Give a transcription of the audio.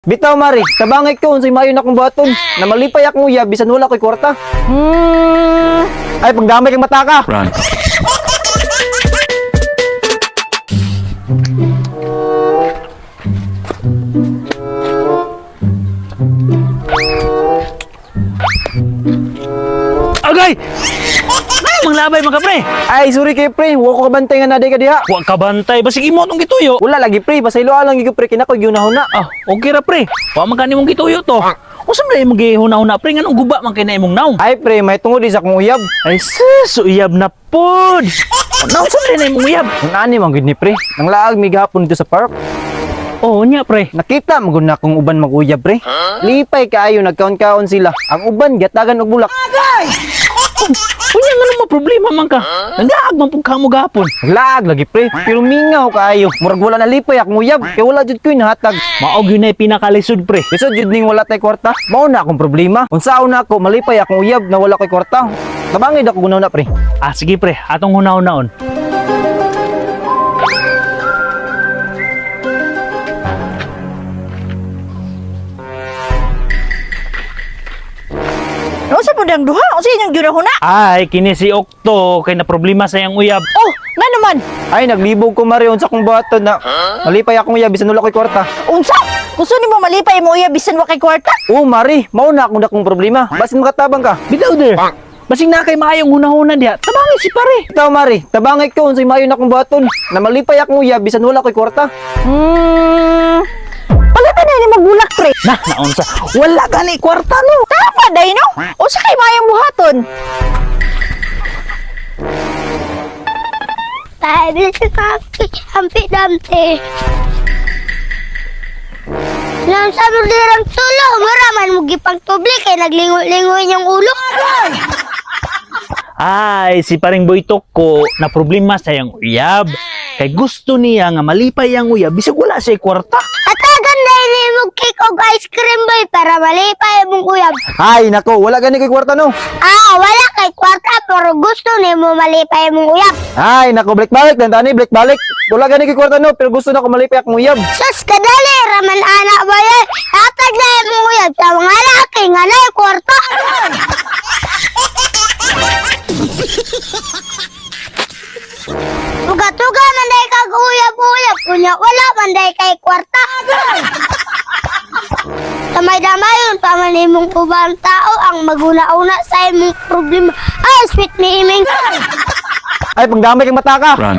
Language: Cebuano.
Bitaw mari, tabangay ko unsay maayo na akong buhaton. Na malipay akong uyab bisan wala ko'y kwarta. Ay, pagdamay kang mata ka. Run. Agay! Ay, manglabay mga pre. Ay, sorry kay pre, wa ko kabantay nga naday ka diha. Wa ka bantay basig imo tong gituyo. Wala lagi pre, pasaylo lang gyud pre kinako gyud na. Ah, okay ra pre. Wa man kani mong gituyo to. Unsa man imong gihuna-huna pre, nganong guba man kay na imong naong? Ay pre, may tungod di sa akong uyab. Ay sus, uyab na pod. Naong sa man na imong uyab? Ang ani man gyud ni pre. Nanglaag mi gahapon dito sa park. Oh, nya pre. Nakita man gud na akong uban mag-uyab pre. Lipay kaayo nagkaon-kaon sila. Ang uban gatagan og bulak. Unya nga naman problema man ka. Naglaag man pud kamo gahapon. Naglaag lagi pre, pero mingaw kaayo. Murag wala na lipay akong uyab, kay wala jud ko'y nahatag. Maog yun ay pinakalisod pre. Lisod jud ning wala tay kwarta. Mao na akong problema. Unsaon na ako malipay akong uyab na wala ko'y kwarta. Tabangid ako gunaw na pre. Ah, sige pre, atong huna-hunaon. Unsa po dang duha? Unsa inyong ginahuna? Ay, kini si Okto kay na problema sa iyang uyab. Oh, nga naman. Ay naglibog ko mari unsa akong buhaton na malipay akong uyab bisan wala ko'y kwarta. Unsa? Gusto nimo malipay mo uya bisan wa kay kwarta? Oh mari, mao na akong dakong problema. Basin makatabang ka. Bitaw der. Basig na kay maayong hunahuna diha. Tabangin si pare. Bitaw mari, tabangay ko unsay maayo na akong buhaton na malipay akong uyab bisan wala ko'y kwarta. Palitan na ni magulak pre. Na, naunsa. Wala gani kwarta no. Tama day no? Unsa kay maayong buhaton? Hampi damte. Nang sa dirang tulo, mura man mo gipang tubli kay naglingoy-lingoy niyang ulo. Ay, si paring Boytok ko na problema sa iyang uyab. Kay gusto niya nga malipay ang uyab bisag wala siya kwarta. Atagan na ini mo cake og ice cream boy para malipay imong uyab. Ay nako, wala gani ko'y kwarta no. Ah, wala kay kwarta pero gusto nimo malipay imong uyab. Ay nako, balik balik dan tani balik balik. Wala gani ko'y kwarta no, pero gusto na ko malipay akong uyab. Sus kadali raman ana boy. Hatag na imong uyab sa mga laki nga nay kwarta. Tuga-tuga man day kag uyab-uyab unya wala man day kay kwarta. Damay-damayon pa man imong ubang tao ang maguna-una sa imong problema. Ay, sweet ni iming. Ay pagdamay kang mata ka. Run.